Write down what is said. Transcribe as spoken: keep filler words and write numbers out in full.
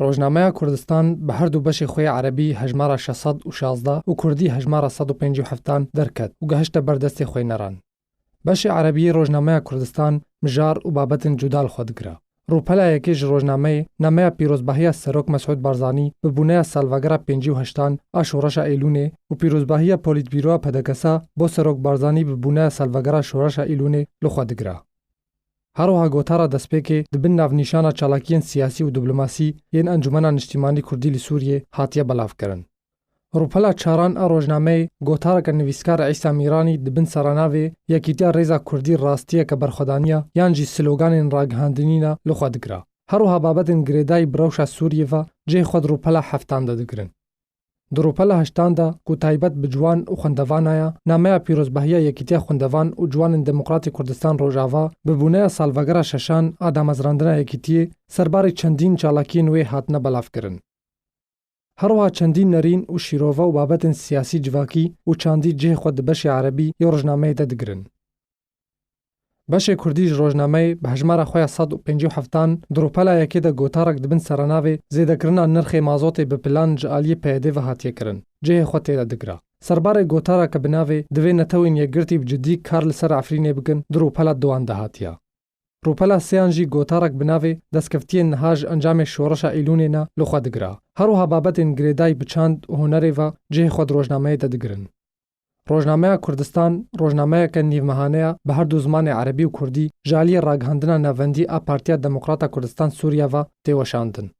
Rojnameya Kurdistan bi her du beşê xwe yê erebî hejmara şeş sed û şazde û kurdî hejmara sed û pêncî û heftan derket û gehişte ber destê xwêneran. Beşê erebî yê Rojnameya Kurdistan mijar û babetên cuda li xwe digire. Rûpela yekê ji rojnameyê, nameya pîrozbahiya Serok Mesûd Barzanî bi bûneya salvegera pêncî û heştan a Şoreşa Êlûnê û pîrozbahiya Polîtbîroya P D K S bo Serok Barzanî bi bûneya salvegera Şoreşa Êlûnê li xwe digire. Her wiha gotara destpêkê di bin navnîşana çalakiyên siyasî û diplomasî yên Encûmena Niştîmanî Kurdî li Sûriyê hatiye belavkirin. Rûpela çaran a rojnameyê gotareke nivîskar Îsa Mîranî di bin seranavê Yekîtiya Rêza Kurdî rastiyeke berxwedaniya yan jî sloganên ragihandinîna li xwe digire. Her wiha babetên girêdayî bi rewşa Sûriyê ve cihê xwe di rûpela heftan de digirin. Di rûpela heştan de ku taybet bi ciwan û xwendevana ye, nameya pîrozbahiya Yekîtiya Xwendevan û Ciwanên Demokratê Kurdistan Rojava bi bûneya salvegera şeşan a damezrandina Yekîtiyê serbarê çendîn çalakiyên wê hatine belavkirin. Her wiha çendîn nerîn û şîrove û babetên siyasî civakî û çandî cihê xwe di beşê erebî yê rojnameyê de digirin. Beşê kurdî ji rojnameyê bi hejmara xwe ya sed û pêncî û heftan di rûpela yekê de gotarek di bin seranavê zêdekirina nirxê mazotê bi plan ji aliyê P Y D ve hatiye kirin, cihê xwe tê de digire. Serbarê gotareke bi navê Divê Netewên Yekgirtî bi cidî kar li ser Efrînê bikin di rûpela duan de hatiye. Rûpela sêyan jî gotarek bi navê Destkeftiyên niha ji encamê Şoreşa Îlûnê ne li xwe digire. Her wiha babetên girêdayî bi çand û hunerê ve cihê xwe di rojnameyê de digirin. Rojnameya Kurdistan rojnameyeke nîvmehane ye bi her du zimanê erebî û kurdî ji aliyê ragihandina navendî a Partiya Demokrata Kurdistan Sûriye ve tê weşandin.